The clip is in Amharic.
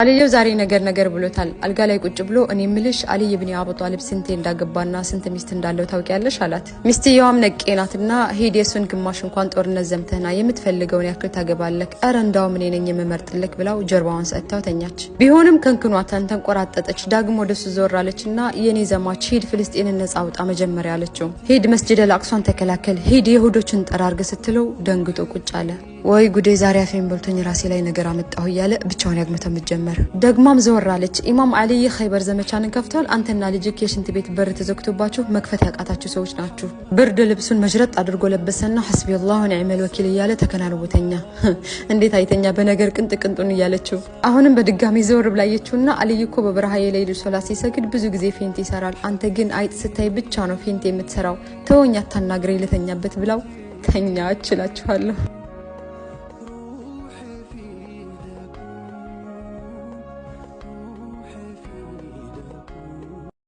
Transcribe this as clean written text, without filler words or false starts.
ባልየው ዛሬ ነገር ነገር ብሎታል። አልጋ ላይ ቁጭ ብሎ "እኔ ምልሽ፣ አልይ ብን አቡ ጣሊብ ስንቴ እንዳገባና ስንት ሚስት እንዳለው ታውቂያለሽ?" አላት። ሚስትየዋም ነቄ ናትና "ሂድ፣ የሱን ግማሽ እንኳን ጦርነት ዘምተህና የምትፈልገውን ያክል ታገባለክ። እረ እንዳውም እኔ ነኝ የምመርጥልክ" ብላው ጀርባዋን ሰጥታው ተኛች። ቢሆንም ከንክኗታን ተንቆራጠጠች። ዳግም ወደሱ ዞር አለችና "የኔ ዘማች፣ ሂድ፣ ፍልስጤንን ነጻ አውጣ መጀመሪያ" አለችው። "ሂድ፣ መስጂድ አልአቅሷን ተከላከል፣ ሂድ፣ የሁዶችን ጠራርግ" ስትለው ደንግጦ ቁጭ አለ። "ወይ ጉዴ፣ ዛሬ አፌን በልቶኝ ራሴ ላይ ነገር አመጣሁ" እያለ ብቻውን ያግመተምት ጀመር። ደግማም ዘወር አለች። "ኢማም አሊ የኸይበር ዘመቻን ከፍቷል። አንተና ልጅክ የሽንት ቤት በር ተዘግቶባችሁ መክፈት ያቃታችሁ ሰዎች ናችሁ።" ብርድ ልብሱን መዥረጥ አድርጎ ለበሰና "حسبي الله ونعم الوكيل" እያለ ተከናንቦ ተኛ። እንዴት አይተኛ፣ በነገር ቅንጥ ቅንጡን እያለችው። አሁንም በድጋሚ ዘወር ብላ አየችውና "አልይ እኮ በበረሃ የሌሊት ሶላት ሲሰግድ ብዙ ጊዜ faint ይሰራል። አንተ ግን አይጥ ስታይ ብቻ ነው faint የምትሰራው። ተወኝ፣ አታናግረኝ፣ ልተኛበት" ብላው ተኛች እላችኋለሁ።